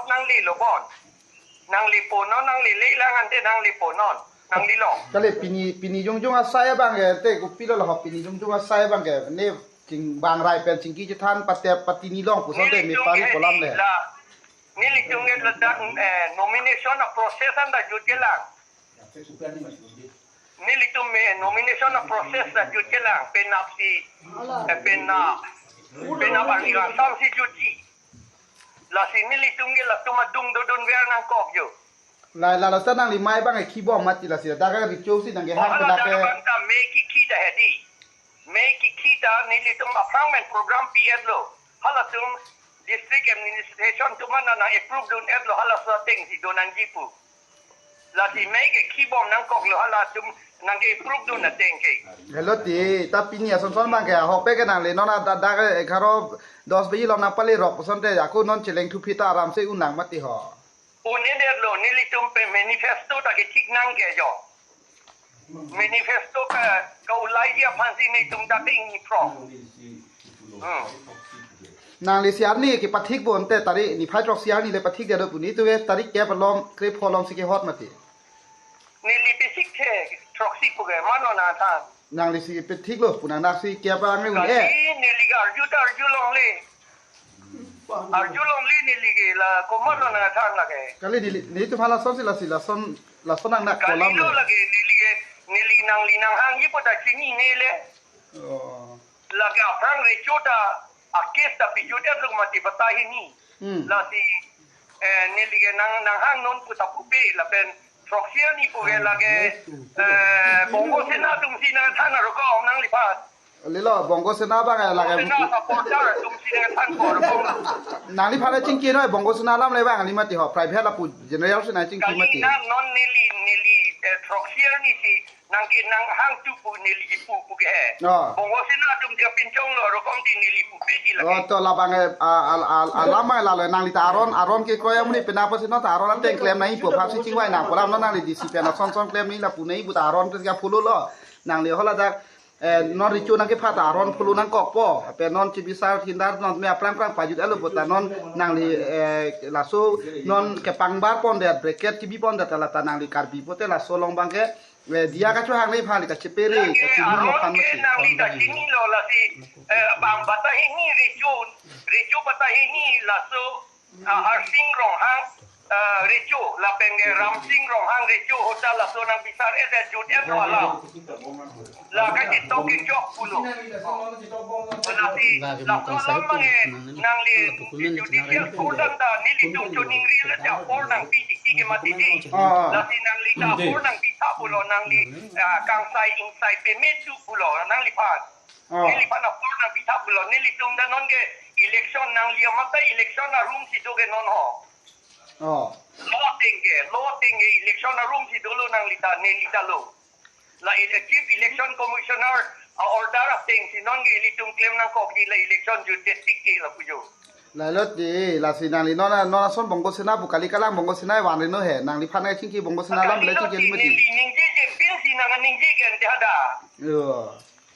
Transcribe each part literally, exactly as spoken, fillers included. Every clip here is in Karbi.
Nangli lo bon. Nangli ponon, nangli le lang ante nangli ponon. Nangli lo. Kali pini, pini jongjong asai abang ke, te kopilo lo pini jongjong asai abang ke. Ne ching bang rai pen chingki chethan pate pati ni long puson te me pari kolam le. La, nelitum ke ladak, eh, nomination a process anta jutje lang. Nelitum me nomination a process ta jutje lang, penap si, eh, penap, penap arni asam si jutji. Lasi nelitum ke latum adung dodun ver nangkok jo. La, la, lasi nangli mai abang ke khibom mati lasi, dak ke recho si nang ke hang. Hala dak ke abang ta me kikhi ta hedi. Me kikhi ta nelitum aphrang pen program pi-et lo. Halatum district administration atum an nang approve dun-et lo, halaso ateng si do nangji pu. Lasi me ke khibom nangkok lo halatum nang ke approve dun ateng ke. Helo ti, ta pini ason son abang ke, ahok pen ke nangli non ada dak ke egharo dos baji along nangpale rok puson te, ako non cheleng thuphi ta aram se un nang mati ho. Un-edet lo, nelitum pen manifesto ta kethik nang ke jo. Manifesto ka, ka-ulai ji aphan si nelitum ta ke ingni phrong. Hmm. Nangli si arni kepathik bon te tarik niphai throksi arni le pathik det pu, netum ke tarik kep along krepho along si kehot mati. Neli pesik the throksi pu ke mano nangthan. Nangli si pathik lo pu nang, nang si kep ang le un-e. Kali neli ke arju ta arju longle. Arju longle neli ke la komat lo nangthan lake. Kali neli, nelitum hala son si lasi lason, lason nang nak kolam lo. Kali lo lake neli ke, neli nangli nanghangji pu ta chinine le. Oh. Lake aphrang recho ta a-case ta pijut-et lo mati batai hini. Hmm. Lasi, eh, neli ke nang, nanghang non pu ta pupe lapen throksi arni pu ke lake, eh, Bongo Sena atum si nangthan arokom nangliphan. Lelo, Bongo Sena abang ya lake. Bongo Sena supporter atum si nangthan ko arokom. Nangliphan chingki noi, Bongo Sena alam le abang kali mati ho, private lapu general si nang chingki mati. Kali na non neli, neli, eh, throksi arni si nang ke nanghang tu pu neli pu pu ke he. Oh. Bongo Sena atum dia pinchong lo arokom di neli pupe di lake. Oh, to labang, eh, a, a, a, alam abang lalo nangli ta aron, aron kekroi amonit penap pusi non ta aron ateng klem nangji pu aphan si chingvai nang pu alam non nangli D C pen ason son klem nangji lapu nangji pu ta aron pen ka follow lo. Nangli hala dak, eh, non recho nang kepha ta aron follow nangkokpo. Ape non chibisar hindar non me aphrang phrang pajut-et lo pu ta non nangli, eh, laso non kepangbar pondet, bracket chibi pondet ta la ta nangli Karbi pute laso along abang ke, eh, diya kachohang nangji aphan kachepere, lake kachini aron aphan ke mati. Nangli ta chinilo lasi, eh, bang batai hini recho, recho batai hini laso, ah, Harsing Ronghang, ah, recho, lapen ke Ramsing Ronghang recho, hotel laso nang bisar-et jut-et lo alam. La kachetok kejok pulo. Lasi, lake laso alam abang ke nangli judicial court anta nelitum choningri le apor nangpi tiki ke mati di. Ah. Lasi nangli ta apor nangpitha pulo, nangli, ah, kangsai ingsai peme tu pulo nangliphan. Ah. Neliphan apor nangpitha pulo, nelitum ta non ke election nangli amat ta election arum si do ke non ho. Oh. Law ateng ke, law ateng ke election arum si dolo nangli ta, neli ta lo. La ele-, Chief Election Commissioner a-order ateng si non ke ilitum klem nangkok di la election jutje tik ke lapu jo. Lalo ti, lasi nangli non, non ason Bongo Sena pu kali kalang Bongo Sena vanri no he, nangliphan chingki Bongo Sena alam le chingki lima ti. Neli ningjeje pinsi nang ningje ke ante hadak. Yo.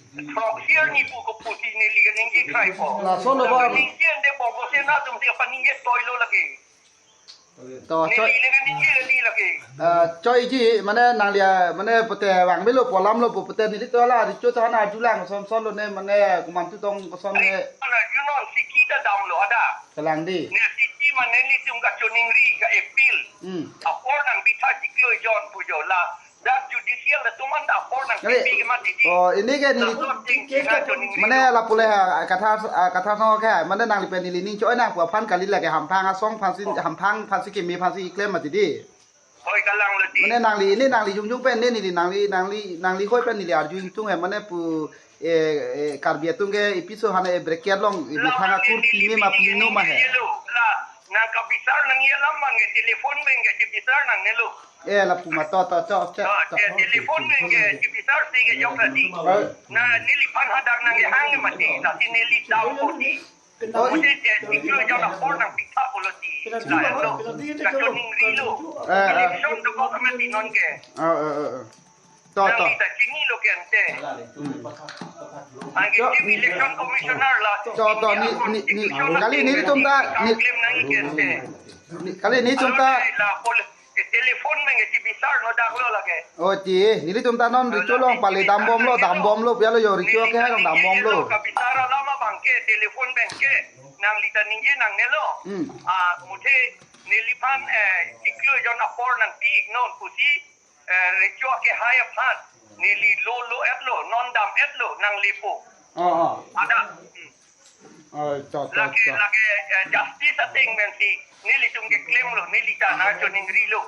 Throksi arni pu ko pusi neli ke ningje kraipo. Lason lo ba. Ningje ante Bongo Sena atum si apa ningje toi lo lake. To, neli choi. Neli ke ningje kali lake. Ah, choi ji, mane nangli, ah, mane pute vangvelo pu alam lo pu pute neli to la recho ta hana arjulang son son lo ne mane komantu tong koson ne. Ai, mana junon siki ta dam lo ada. Kalang di. Ne siki mane nelitum kachoningri ka appeal. Hmm. Apor nangpitha chiklo jon pu jo la. Dak judicial atum anta apor nangpipi ke mati di. Oh, ini ke neli. Laso ateng si nangchoningri mane lo. Lapu le ha, kathar, ah, kathar song ke, mane nangli pen neli ning choi nang pu aphan kali lake hamphang asong aphan si, hamphang aphan si keme aphan si klem mati di. Hoi kalang lo di. Mane nangli, ini nangli jongjong pen ne neli nangli, nangli, nangli hoi pen neli arju ingtung he mane pu, eh, eh, Karbi atum ke episode hana e bracket along, e la bethang akur neli keme ma pini pini no ma he. Lo, la, nang kabisar nangji alam abang ke telephone abang ke chibisar nangnelo. Eh, lapu ma to, to, to, to, to. Telephone abang ke chibisar si kejok la di. Eh. Na neliphan hadak nangkehang mati, lasi neli dam po di. Oh, mane je chiklo jon apor nangpitha pulo di. La lo. Kachoningri lo. Eh, eh. Election dokok mati non ke. Eh, eh, eh, eh. To, to. Nangli ta chinilo ke ante. Hmm. Anke Chief Election Commissioner la. To, to, ni, ni, ni, kali nelitum ta, ni, claim nangji ke ante. Ni- Kali nelitum ta. Alo, la pol-, eh, telephone pen ke chibisar no dak lo lake. Oh, ti, nelitum ta non recho along pale dambomlo, dambomlo, pialo yo recho ke hai along dambomlo. Kabisar alam abang ke telephone pen ke nangli ta ningje nangnelo. Hmm. Ah, muthe neliphan, eh, chiklo jon apor nangpi-iknon pusi, eh, recho ke hai aphan. Neli lo lo-etlo, non dam-etlo, nanglepo. Oh, oh. Ada. Hmm. Oh, cha, cha, lake, cha. Lake, eh, justice ateng pensi nelitum ke claim lo, neli ta nangchoningrilo.